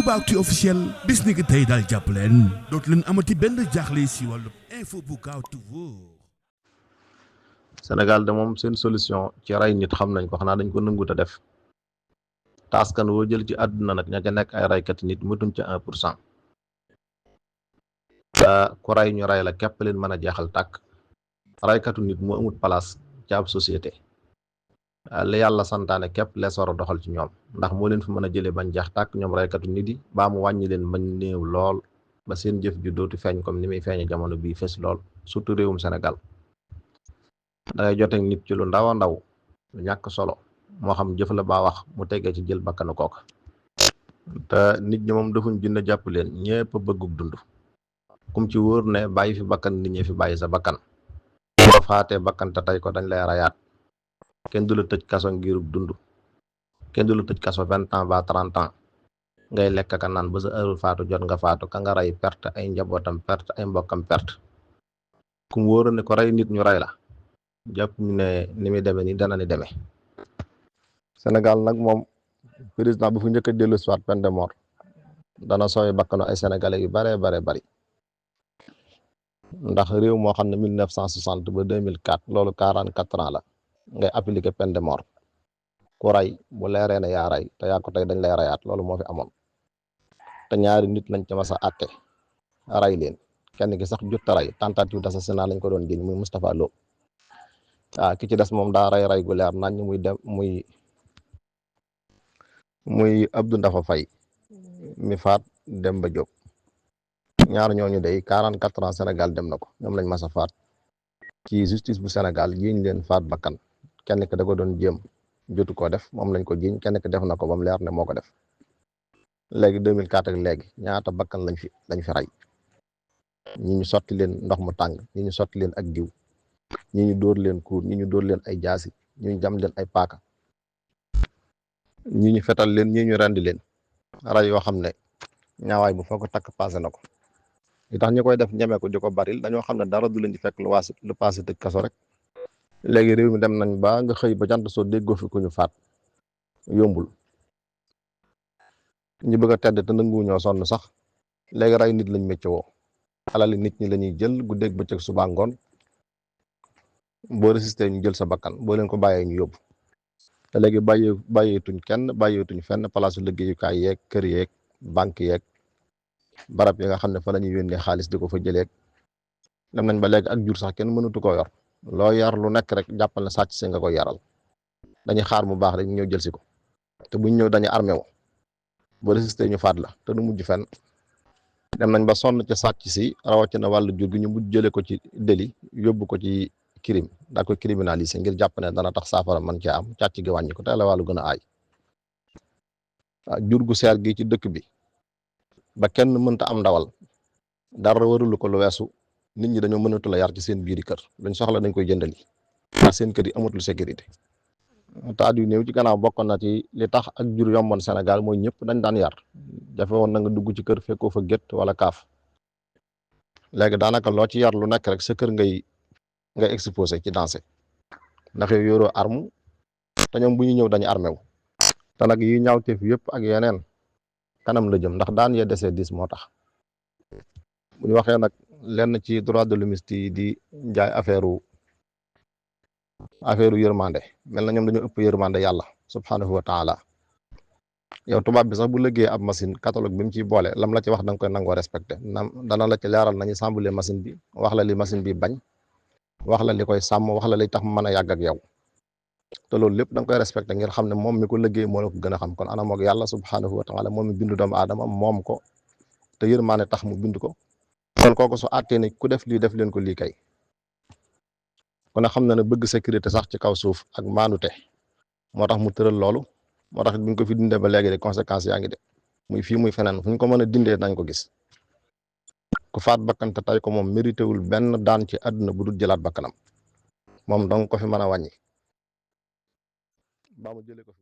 Aboubacry officiel bis ni ki tey daal jàpp leen dootu leen amati benn jaaxle si wàllu info bu gaaw te wóor. Sénégal de moom seen solution ci rey nit xam nañ ko, xanaa dañ ko nangut a def taaskan woo jël ci àdduna nag ña ca nekk ay raykat nit mutuñ ca 1%. ku ray ñu ray la képp leen mën a jeexal tàkk. raykatu nit mu amut place ci ab société. li yàlla santaane képp lees war a doxal ci ñoom ndax moo leen fi mën a jëlee bañ jeex tàkk ñoom raykatu nit yi baa mu wàññi leen bañ néew lool ba seen jëf ju dootu feeñ comme ni muy feeñe jamono bii fës lool surtout réewum Sénégal. dangay joteeg nit ci lu ndaw a ndaw lu ñàkk solo moo xam jëf la baa wax mu teggee ci jël bakkanu kooka. te nit ñi moom defuñ junne jàpp leen ñépp a bëggug dund. kum ci wóor ne bàyyi fi bakkan nit ñi fi bàyyi sa bakkan. boo faatee bakkan te tey ko dañ lay rayaat. kenn du la tëj kaso ngirub dund. kenn du la tëj kaso 20 ans ba 30 ans ngay lekk ka naan ba sa heure faatu jot nga faatu ka nga rey perte ay njabootam perte ay mbokkam perte. kum wóor ne ko rey nit ñu rey la jàpp ñu ne ni muy demee ni dana ni demee. Sénégal nag moom président bu fu njëkk a dellu si waat peine de mort dana sooy bakkanu ay sénégalais yu bare bari ndax réew moo xam ne 1960 ba 2004 loolu 44 ans la ngay appliquer peine de mort ku ray bu leeree ne yaa ray te yaa ko tey dañ lay rayaat loolu moo fi amoon te ñaari nit lañ ca mas a àtte ray leen kenn ki sax jutta ray tentative d'assassinat lañ ko doon jiñ muy Moustapha Lo ki ci des moom daa ray gu leer nañ muy Abdou Ndafa Faye mi faat Demba Diop ñaar ñooñu day 44 ans Sénégal dem na ko ñoom lañ mas a faat ci justice bu Sénégal jiñ leen faat bakkan kenn ki da ko doon jéem jotu koo def moom lañ ko jiñ kenn ki def na ko ba mu leer ne moo ko def léegi 2004 ak léegi ñaata bakkan lañ fi rey ñi ñu sotti leen ndox mu tàng ñi ñu sotti leen ak diw ñi ñu dóor leen kuur ñi ñu dóor leen ay jaasi ñi ñu jam leen ay paaka ñi ñu fetal leen ñi ñu rendi leen rey yoo xam ne ñaawaay bu foo ko takk passé na ko li tax ñi koy def ñeme ko di ko baril dañoo xam ne dara du leen di fekk lu passé tëj kaso rek. léegi réew mi dem nañ ba nga xëy ba jant soo déggoo fi ku ñu faat yombul ñu bëgg a tedd te nangu ñoo sonn sax léegi rey nit lañ mécc woo alali nit ñi la ñuy jël guddeeg bëccëg suba ngoon boo résisté ñu jël sa bakkan boo leen ko bàyyee ñu yóbbu te léegi bàyyeetuñ kenn bàyyeetuñ fenn palaasu liggéeyukaay yeeg kër yeeg banque yeeg barab yi nga xam ne fa la ñuy yónnee xaalis di ko fa jëleeg dem nañ ba léegi ak jur sax kenn mënatu koo yor loo yar lu nekk rek jàppal na sàcc si nga koy yaral dañuy xaar mu baax rek ñëw jël si ko te buñ ñëw dañuy armé wu boo résisté ñu faat la te du mujj fenn dem nañ ba sonn ca sàcc si rawatina wàllu jur gi ñu mujj jëlee ko ci délit yóbbu ko ci crime daa koy criminaliser ngir jàpp ne dana tax saafara man cee am càcc gi wàññi ko te la wàllu gën a aay jur gu seer gi ci dëkk bi ba kenn mënta am ndawal dara warulu ko lu weesu nit ñi dañoo mënatu la yar ci seen biiri kër luñ soxla dañ koy jëndali ndax seen kër yi amatul sécurité te at yu néew ci gannaaw bokkoon na ci li tax ak jur yomboon Sénégal mooy ñëpp dañ daan yar jafe woon na nga dugg ci kër fekkoo fa gétt wala kaaf léegi daanaka loo ci yar lu nekk rek sa kër ngay exposé ci dansé ndax yow yoroo arme te ñoom bu ñu ñëw dañu armé wu te nag yi ñaawteef yëpp ak yeneen kanam la jëm ndax daan yee desee dis moo tax bu ñu waxee nag lenn ci droit de l'homme yi di jaay affaire yërmande mel na ñoom dañoo ëpp yërmande yàlla subhanahu wa taala yow tubaab bi sax bu lëggee ab machine catalogue bi mu ciy boole lam la ci wax da nga koy nangoo respecté dana la ci leeral nañu sambule machine bi wax la li machine bi bañ wax la li koy sàmm wax la li tax mu mën a yàgg ak yow te loolu lépp da nga koy respecté ngir xam ne moom mi ko lëggee moo la ko gën a xam kon ana moog yàlla subhanahu wa taala moom mi bindu doomu aadama moom ko te yërmande tax mu bind ko kon kooku su àttee ne ku def lii def leen ko lii kay kon xam na ne bëgg sécurité sax ci kaw suuf ak maandute moo tax mu tëral loolu moo tax bi ñu ko fi dindee ba léegi de conséquences yaa ngi de muy fii muy feneen fu ñu ko mën a dindee nañ ko gis ku faat bakkan te tey ko moom mérité wul benn daan ci àdduna bu dul jëlaat bakkanam moom dong ko fi mën a wàññi ba mu jëlee ko fi